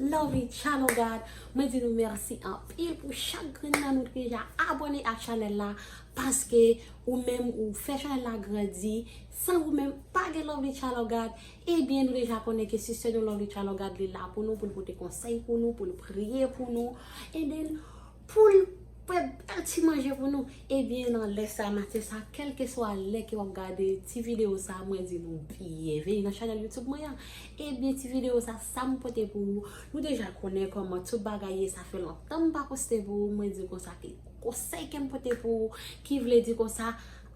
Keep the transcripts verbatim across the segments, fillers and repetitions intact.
Lovely Child of God, mwen di nou mèsi anpil pou chak grenn nan nou ki deja abòne ak chanèl la, paske ou menm ou fè chanèl la grandi. San ou menm, pa gen Lovely Child of God. Ebyen, nou deja konnen ke sistè nou Lovely Child of God, li la pou nou, pou l pote konsèy pou nou, pou l priye pou nou. And then, pou l fè bèl ti manje pou nou. Ebyen, nan lè sa, maten sa, kèlkeswa lè ke w ap gade ti videyo sa, mwen di nou byenveni nan chanèl YouTube mwen an. Ebyen, ti videyo sa, sa m pote pou ou. Nou deja konnen kòman tout bagay ye, sa fè lontan m pa poste pou ou. Mwen di konsa ke konsèy ke m pote pou ou, ki vle di konsa,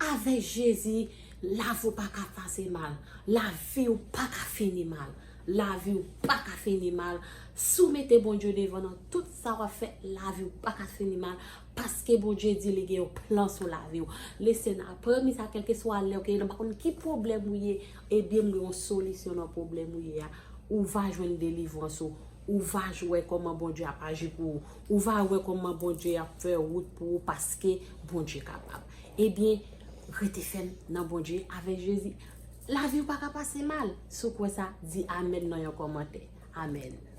avèk Jezi, lavi w pa ka pase mal. Lavi w pa ka fini mal. Lavi w pa ka fini mal. Si w mete Bondye devan nan tout sa w ap fè, lavi w pa ka fini mal. Paske Bondye di li gen yon plan sou lavi w. Listen, aprè misa, kèlkeswa lè w ke nan pa konn ki pwoblèm ou ye, ebyen m gen yon solisyon nan pwoblèm ou ye a. Ou va jwenn delivrans ou. Ou va wè kòman Bondye ap aji pou ou. Ou va wè kòman Bondye ap fè wout pou ou paske Bondye kapab. Ebyen, rete fèm nan Bondye avèk Jezi. Lavi w pa ka pase mal. Si w kwè sa, di amèn nan yon kòmantè. Amèn.